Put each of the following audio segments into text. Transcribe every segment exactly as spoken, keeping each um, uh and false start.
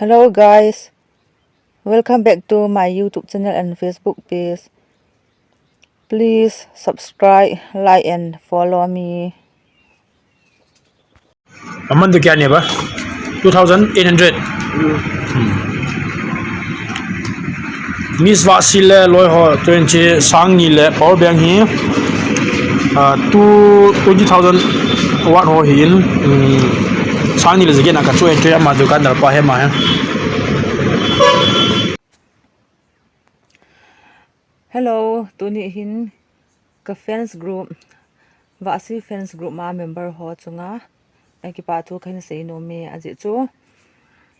Hello guys, welcome back to my YouTube channel and Facebook page. Please subscribe, like and follow me. Aman tu kya ne ba? Two thousand eight hundred. Hmm. Miss Vahsi le loi ho twenty sang ni le power bank hi, ah, two, twenty thousand watt ho hi in, hmm, sang ni le jage na ka chu entry ama dukan dar pa he ma he. Hello, tuni hin ka fans group, Vahsi fans group ma member ho chunga, eh, kipa thu kahin sei nom e ajeh chu.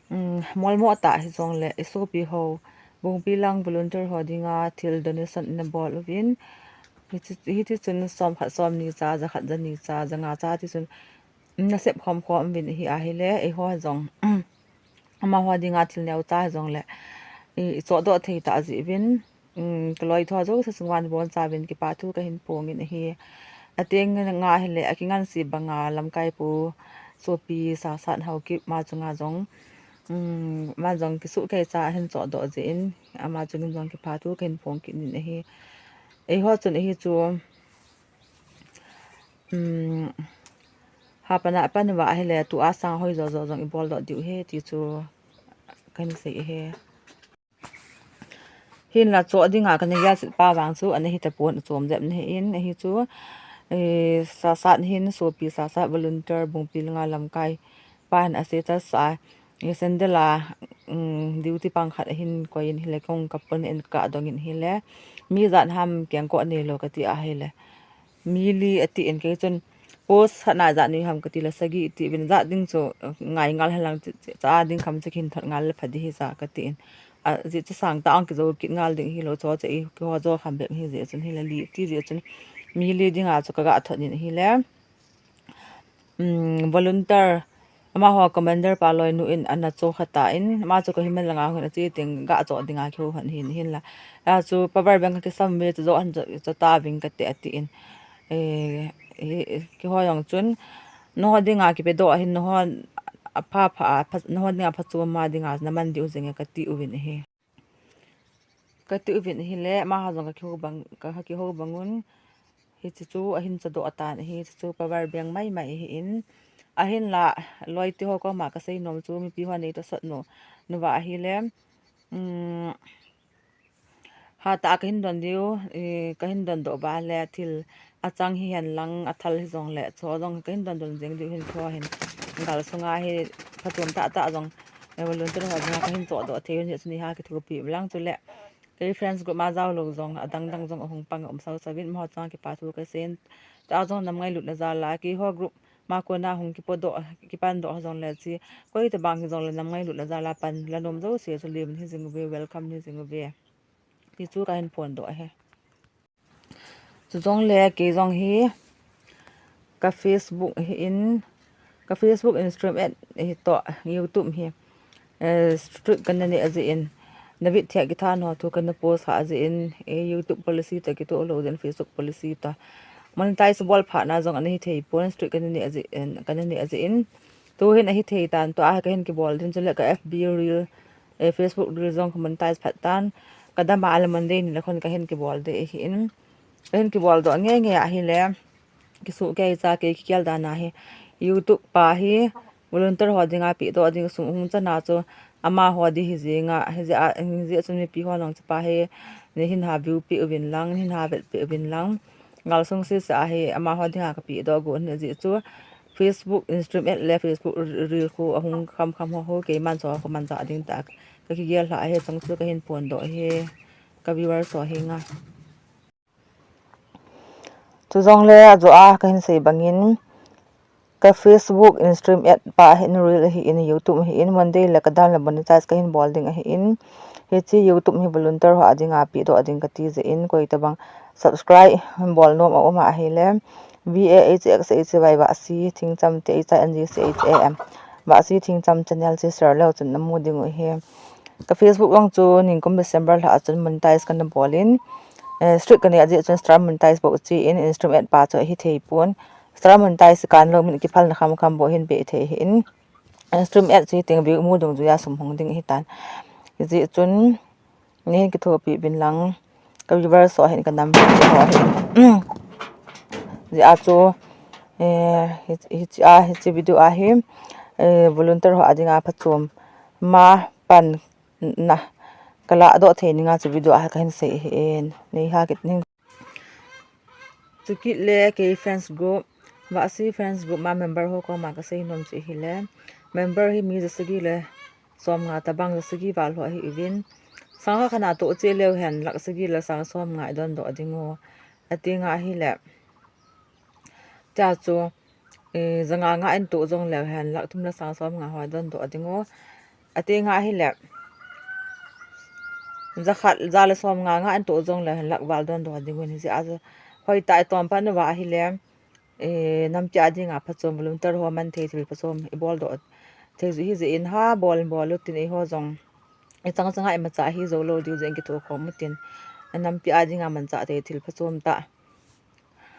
Um, molmo ta hi jong le, i sopi ho, Bungpi lang volunteer ho dinga thil donation na bol uvin. Hiti, hiti chun som khat som ni cha, ja khat ja ni cha, ja nga cha ti chun, um, na sep khom khom uvin hi ahile, eiho jong, um, amaho dinga thil neo cha hi jong le, i, i chohdoh thei ta ji uvin. Um, ka loi tho jouse chunga bon cha uvin kipa thu kahin phong in ahi. Ateng nga hile, akingansi banga lamkai pu, sopi Sasat Haokip ma chunga jong, um, ma jong kisuh kei cha ahin chohdoh jeh in, ama chungin jong kipa thu kahin phong kit in ahi. Eiho chun ahi chu, um, hapana pan uva ahile, tua sang hoi jo jo jong i bol doh diu ahi ti chu kahin sei ahi. Hinla choh dinga kana gelset pa vang chu ana hi tapon, achom jep na hi in, ahi chu, eh, Sasat hin, sopi Sasat volunteer Bungpi langa lamkai pa hin a status a, eh, sandal a, um, duty pang khat ahin koi in hile, kong ka pon in ka dong in hile, mi ijat ham kengkoh neilou kati ahile. Mi li ati in, kei chun post khat na ijat nei ham kati le, sagi ati uvin, ijat ding chu ngai ngal hen lang, cha ding kham chu kahin thot ngal le pha ding hi sa kati in. Ajeh chu sang tah a kijou kit ngal ding hilou, chu chu i kiho jo kham bep hi jeh chun hile, li ati jeh chun mi li dinga chu kaga thot in hile. Um, volunteer, amaho commander pa loinu in ana cho kha ta in, ama chu ka himel langa hung in ache teng ga cho dinga kiho hon hin, hinla. A chu power bank kisam ve chu jo an jo, jo ta ving kati ati in. Eh, hi, kiho jong chun, nangho dinga kipe doh ahin, nangho apha pha, apha, nangho dinga phachom a dinga naman diu jeng e kati uvin ahi. Kati uvin ahile, amaho jong ka kiho bang, ka, ka kiho bang un, hiche chu ahin chohdoh atan ahi, hiche chu power bank mai mai ahi in, ahinla, loi te ho koma kasei nom chu, mipi hon nei tohsot nom, nom uva ahile, um, hatah a kahin don diu, eh, kahin don doh uva le, thil achang hihen lang, athal hi jong le, chu jong kahin don don jeng diu hin, chu hin gal sunga hi phachom tah tah jong, eh, volunteer ho dinga kahin chohdoh thei un, hiche chu ni ha kithopi lang chule, kei friends group ma jao lou jong, adang dang jong ahung pang um sau sau vin, amaho chunga kipa thu kasei in, tua jong nam ngailutna jal a, keiho group ma kona hung kipodoh, kipan doh jong le chi, koi tabang hi jong le nam ngailutna jal a pan la nom jouse chu lim hi jing uve, welcome hi jing uve. Ti chu kahin phondoh ahi. Chu jong le kei jong hi ka Facebook hi in, ka Facebook, Instagram at hi toh, YouTube hi, eh, strict kana nei ajeh in, David Thiah kitha no thu kana post kha ajeh in, eh, YouTube policy toh kitoh lou jeh in Facebook policy toh monetize bol phat na jong ana hi thei pon, strict kana nei ajeh in, kana nei ajeh in. Tu hin ahi thei tan, tua kahin kibol din chule ka F B reel, eh, Facebook reel jong ka monetize phat tan, ka dam a le Monday ni le khun kahin kibol de ahi in. Kahin kibol doh nge nge ahile, kisuh kei cha kei kigel dan ahi. YouTube pa hi, volunteer ho dinga pedoh ding sum hung chana chu, amaho di hi jinga, hi jeh a, hi jeh chun mipi ho nang chu pa hi, nei hin ha view pe uvin lang, hin ha vet pe uvin lang. Ngal sung sese ahi, amaho dinga ka pedoh gon hi jeh chu, Facebook, Instagram at le Facebook reel khu ahung kham kham ho ho keiman chu ka manchah ding tah ka kigel lha ahi, chang chu kahin phondoh ahi, ka viewers ho henga. Chu jong le ajo a kahin sei bangin, ka Facebook, Instagram at pa hin reel ahi in, YouTube ahi in, Monday le ka dam le monetize kahin bol ding ahi in, hiche YouTube hi volunteer ho a dinga pedoh ding kati jeh in, koi tabang subscribe hin bol nom a um ahile, V A H X H Y Vahsi Thingcham, T H I N G C H A M, Vahsi Thingcham channel chu search leu chun namu ding u ahi. Ka Facebook jong chu nikum December lha a chun monetize kana bol in, eh, strict kanei ajeh chun star monetize bou che in, Instagram at pa chu ahi thei pon. Star monetize kan lou min kiphal na kham kham bou hin be thei ahi in. Stream ad chu hiteng view mu dungjuiya sum hung ding hitan. Hijeh chun nei hin kithopi uvin lang, ka viewers ho hin ka nam ho hin. Hijeh a chu, eh, hi, hiche a, hiche video a hi, eh, volunteer ho a dinga phachom ma pan na ka ladoh thei dinga chu video a ka hin sei ahin. Nei ha kit ning. Chukit le kei friends group, Vahsi friends group ma member ho koma ka seinom chu hile, member hi mi jasagi le somnga tabang, jasagi val ho ahiuvin. Sang khat khat na toh cheh leu hen lakh sagi le sang somnga i dondoh dingu. Ati nga hile, tia chu, eh, janga nga in toh jong leu hen lakh thum le sang somnga ho i dondoh dingu. Ati nga hile, jakhat, ja le somnga nga in toh jong leu hen lakh val dondoh dingu. Hijeh a chu hoitah i tom pan uva ahile, eh, nampi a dinga phachom, volunteer ho man thei thil phachom i boldoh thei ju hijeh in ha, bol in bol utin, eiho jong i chang changa imacha hi jou lou diu jeh in kithokhom utin, nampi a dinga manchah thei thil phachom tah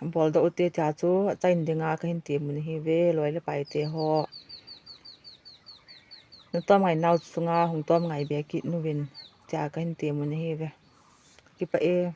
boldoh ute tia chu achaina dinga ka hin temmu ahiuve, loi le paite ho. Na tom ngai nau chunga hung tom ngai be kit uvin tia ka hin temmu ahiuve. Kipah e.